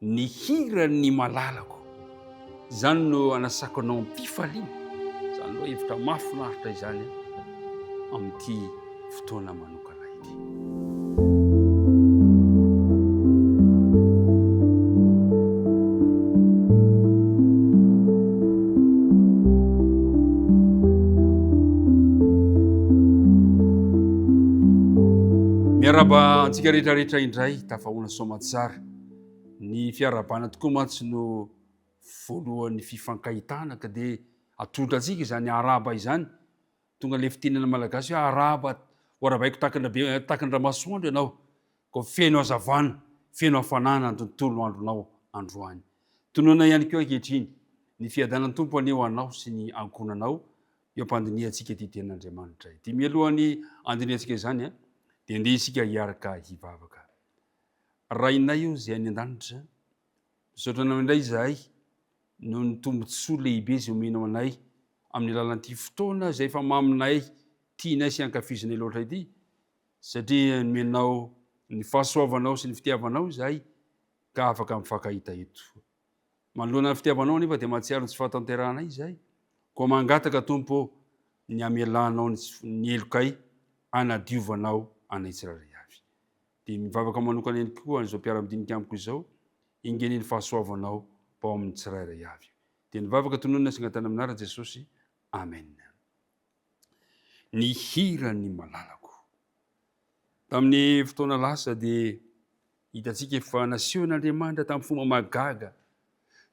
Ny hiran'ny malalako. Izany no anasako anao am-pifaliana. Izany loha hevitra mahafinaritra izany amin'ity fotoana manokana ity. Miarahaba antsika rehetra rehetra indray tafahoana soamatsara. Ny fiarahabana tokoa mantsy no voalohan'ny fifankahitana ka dia atolotra antsika izany arahaba izany. Tonga ilay fitenenana malagasy hoe arahaba ho arahabaiko takindrabe takindramasoandro ianao koa feno hazavana, feno hafanana ny tontolo andronao androany. Tononina ihany koa ankehitriny ny fiadanan'ny Tompo anie ho anao sy ny ankohonanao eo am-pandinihantsika ity tenin'Andriamanitra ity. Mialohan'ny handinihantsika izany dia ndeha isika hiaraka hivavaka. Rainay o izay any an-danitra, misaotra anao indray izahay noho ny tombontsoa lehibe izay omenao anay amin'ny alalan'ity fotoana izay efa maminay, tianay sy ankafizinay loatra ity, satria nomenao ny fahasoavanao sy ny fitiavanao izahay ka afaka mifankahita eto. Manoloana ny fitiavanao anefa dia mahatsiaro ny tsy fahatanterahanay izahay, koa mangataka Tompo ô ny hamelanao ny helokay hanadiovanao anay tsirairay avy. Dia mivavaka manokana ihany koa an'izao mpiara-midinika amiko izao, ingenie ny fahasoavanao mba ho amin'ny tsirairay avy. Dia nivavaka tononina sy angatahina amin'ny anaran'i Jesosy. Amen. Ny hiran'ny malalako. Tamin'ny fotoana lasa dia hitantsika efa nasehon'Andriamanitra tamin'ny fomba mahagaga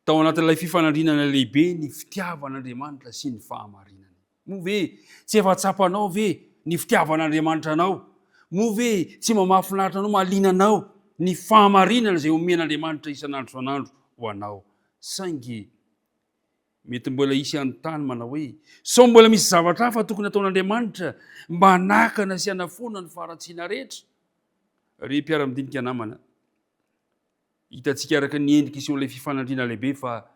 tao anatin'ilay fifanandrinana lehibe ny fitiavan'Andriamanitra sy ny fahamarinany. Moa ve tsy efa tsapanao ve ny fitiavan'Andriamanitra anao? Moa ve tsy mba mahafinaritra anao, mahaliana anao ny fahamarinana izay omen'Andriamanitra isan'andro isan'andro ho anao? Saingy mety mbola hisy hanontany manao hoe, sao mbola misy zavatra hafa tokony hataon'Andriamanitra mba hanakana sy hanafoana ny faharatsiana rehetra? Ry mpiara-midinika namana, Hitantsika araka ny endrika isehoan'ilay fifanandriana lehibe fa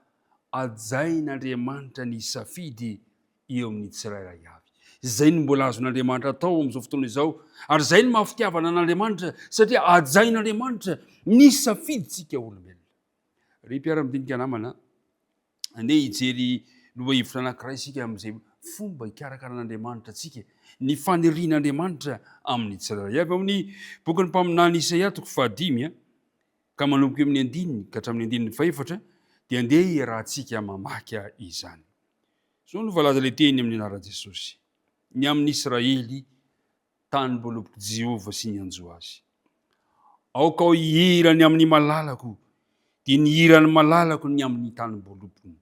hajain'Andriamanitra ny safidy eo amin'ny tsirairay avy. Izay no mbola azon'Andriamanitra atao amin'izao fotoana izao, ary izay no maha fitiavana an'Andriamanitra, satria hajain'Andriamanitra ny safidintsika olombelona. Ry mpiara-midinika namana, andeha hijery lohahevitra anankiray isika amin'izay fomba hikarakaran'Andriamanitra antsika, ny fanirian'Andriamanitra amin'ny tsirairay avy. Ao amin'ny bokin'ny mpaminany Isaia toko fahadimy, ka manomboka eo amin'ny andininy ka hatramin'ny andininy fahefatra, dia andeha hiarahantsika mamaky izany. Izao no voalaza ilay teny amin'ny anaran'i Jesosy, ny amin'ny Israely Tanim-boalobok'i Jehovah sy ny hanjo azy. Aoka aho hihira ny amin'ny malalako, dia ny hiran'ny malalako ny amin'ny tanim-boalobony.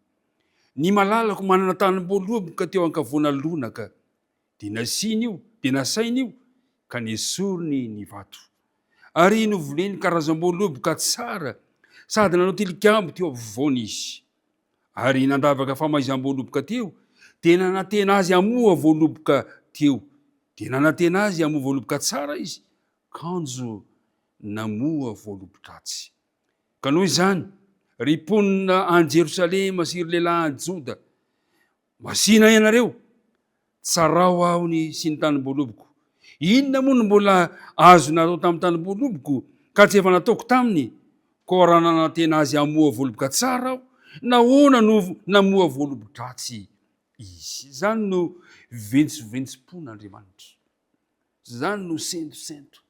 Ny malalako manana tanim-boaloboka teo ankavoana lonaka, dia nasiany io, dia nasainy io, ka nesoriny ny vato. Ary novoleny karazam-boaloboka tsara, sady nanao tilikambo teo afovoany izy. Ary nandavaka famaizam-boaloboka teo, dia nanantena azy hamoa voaloboka teo. Dia nanantena azy hamoa voaloboka tsara izy, kanjo namoa voalobo-dratsy. Ka noho izany, ry mponina any Jerosalema sy ry lehilahy any Joda, masìna ianareo, Tsarao aho ny sy ny tanim-boaloboko. Inona moa no mbola azo natao tamin'ny tanim-boaloboko ka tsy efa nataoko taminy? Koa raha nanantena azy hamoa voaloboka tsara aho, nahoana no namoa voalobo-dratsy izy? Izany no ventsoventsom-pon'Andriamanitra. Izany no sentosento.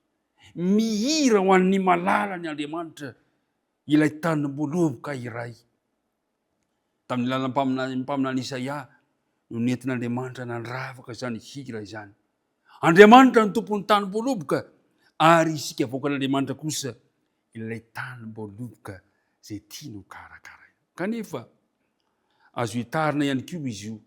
Mihira ho an'ny malalany Andriamanitra, ilay tanim-boaloboka iray. Tamin'ny alalan'ny mpaminany, mpaminany Isaia no nentin'Andriamanitra nandravaka izany hira izany. Andriamanitra no tompon'ny tanim-boaloboka ary isika vahoakan'Andriamanitra kosa ilay tanim-boaloboka izay tiany ho karakaraina. Kanefa azo hitarina ihany koa izy io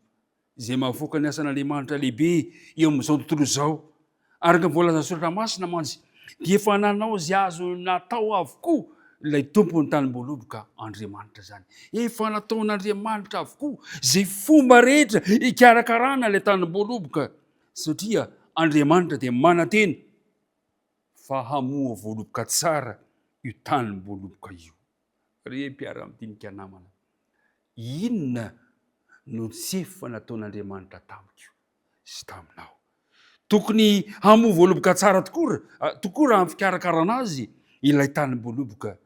izay mahavoaka ny asan'Andriamanitra lehibe eo amin'izao tontolo izao. Araka ny voalazan'ny Soratra Masina mantsy, dia efa nanao izay azo natao avokoa ilay Tompon'ny tanim-boaloboka, Andriamanitra izany. Efa nataon'Andriamanitra avokoa izay fomba rehetra hikarakarana ilay tanim-boaloboka, satria Andriamanitra dia manantena fa hamoa voaloboka tsara io tanim-boaloboka io. Ry mpiara-midinika namana, inona no tsy efa nataon'Andriamanitra tamiko sy taminao? Tokony hamoa voaloboka tsara tokoa tokoa raha ny fikarakarana azy ilay tanim-boaloboka.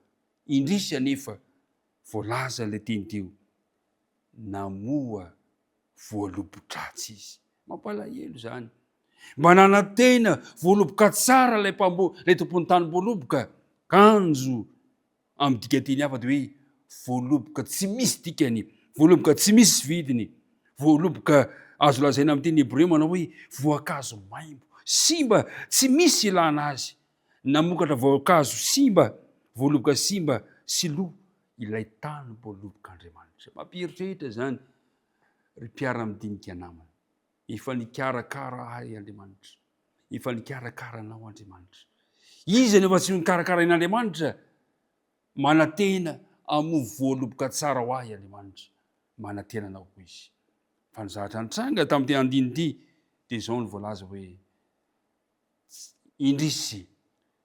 Indrisy anefa, voalaza ilay teny teo, namoa voalobo-dratsy izy. Mampalahelo izany. Mba nanantena voaloboka tsara ilay mpambo, ilay tompon'ny tanim-boaloboka, kanjo amin'ny dikanteny hafa dia hoe voaloboka tsy misy dikany, voaloboka tsy misy vidiny, voaloboka azo lazaina amin'ny teny hebreo manao hoe voankazo maimbo, simba, tsy misy ilana azy. Namokatra voankazo simba, voaloboka simba sy lo ilay tanim-boalobok'Andriamanitra. Mampieritreritra izany ry mpiara-midinika namana. Efa nikarakara ahy Andriamanitra. Efa nikarakara anao Andriamanitra. Iza no efa tsy nokarakarain'Andriamanitra? Manantena hamoa voaloboka tsara ho ahy Andriamanitra. Manantena anao koa Izy. Fa ny zavatra nitranga tamin'ity andininy ity dia izao no voalaza hoe indrisy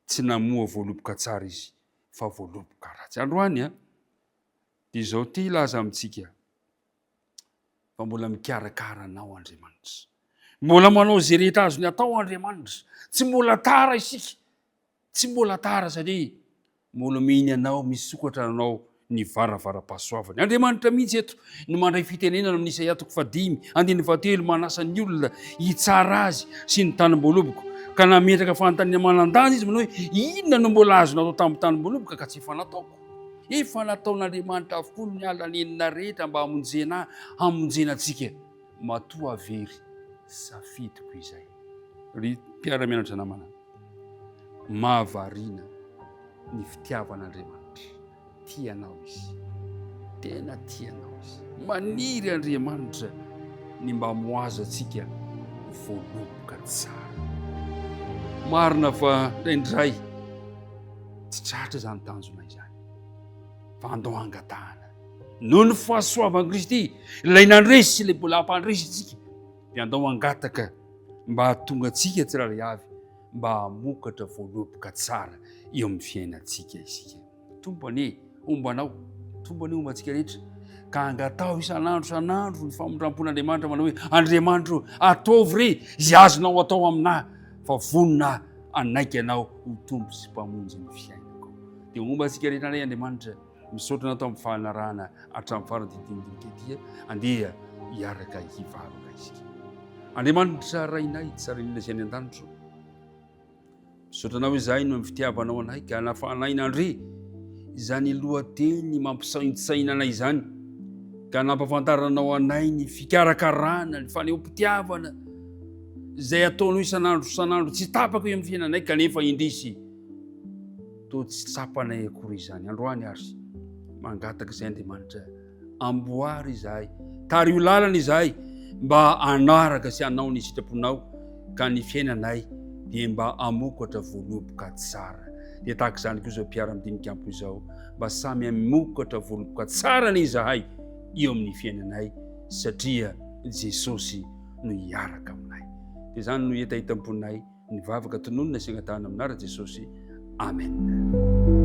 tsy namoa voaloboka tsara izy fa voaloboka ratsy. Androany a dia izao te hilaza amintsika fa mbola mikarakara anao Andriamanitra. Mbola manao izay rehetra azony atao Andriamanitra. Tsy mbola tara isika. Tsy mbola tara satria mbola omeny anao, misokatra anao ny varavaram-pahasoavany. Andriamanitra mihitsy eto no mandray fitenenana amin'ny Isaia toko fahadimy, andininy fahatelo, manasa ny olona hitsara azy sy ny tanim-boaloboko. Ka nametraka fanontaniana manan-danja izy manao hoe inona no mbola azonao atao tamin'ny tanim-boaloboka ka tsy efa nataoko? Efa nataon'Andriamanitra avokoa ny ala nenina rehetra mba hamonjena ahy, hamonjena antsika. Matoa very, safidiko izay. Ry mpiara-mianatra namana, mahavariana ny fitiavan'Andriamanitra. Tia anao Izy. Tena tia anao Izy. Maniry Andriamanitra ny mba hamohaza antsika voaloboka tsara. Marina fa indraindray tsy tratra izany tanjona izany. Fa andao angatahana. Noho ny fahasoavan'i Kristy, ilay nandresy sy ilay mbola hampandresy antsika, dia andao angataka mba hahatonga antsika tsirairay avy mba hamokatra voaloboka tsara eo amin'ny fiainantsika isika. Tompo anie homba anao, Tompo anie homba antsika rehetra, ka angataho isan'andro isan'andro ny famindram-pon'Andriamanitra manao hoe Andriamanitro, ataovy re izay azonao atao aminahy fa vonona aho hanaiky anao ho Tompo sy Mpamonjy ny fiainako. Dia homba antsika rehetra indray Andriamanitra. Misaotra anao tamin'ny fanarahana hatramin'ny farany ity dinidinika ity. Andeha hiaraka hivavaka isika. Andriamanitra Rainay tsara indrindra izay any an-danitro. Misaotra anao izahay noho ny fitiavanao anay ka nafahanay nandre izany lohateny mampisaintsaina anay izany ka nampafantaranao anay ny fikarakarana, ny fanehoam-pitiavana izay ataonao isan'andro isan'andro tsy tapaka eo amin'ny fiainanay kanefa indrisy toa tsy tsapanay akory izany. Androany ary mangataka izay Andriamanitra Amboary izahay, tariho lalana izahay mba hanaraka sy hanao ny sitraponao ka ny fiainanay dia mba hamokatra voaloboka tsara. Dia tahaka izany koa izao mpiara-midinika amiko izao, mba samy hamokatra voaloboka tsara anie izahay eo amin'ny fiainanay satria Jesosy no hiaraka aminay. Dia izany no hetahetam-ponay. Ny vavaka tononina sy angatahana amin'ny anaran'i Jesosy. Amen.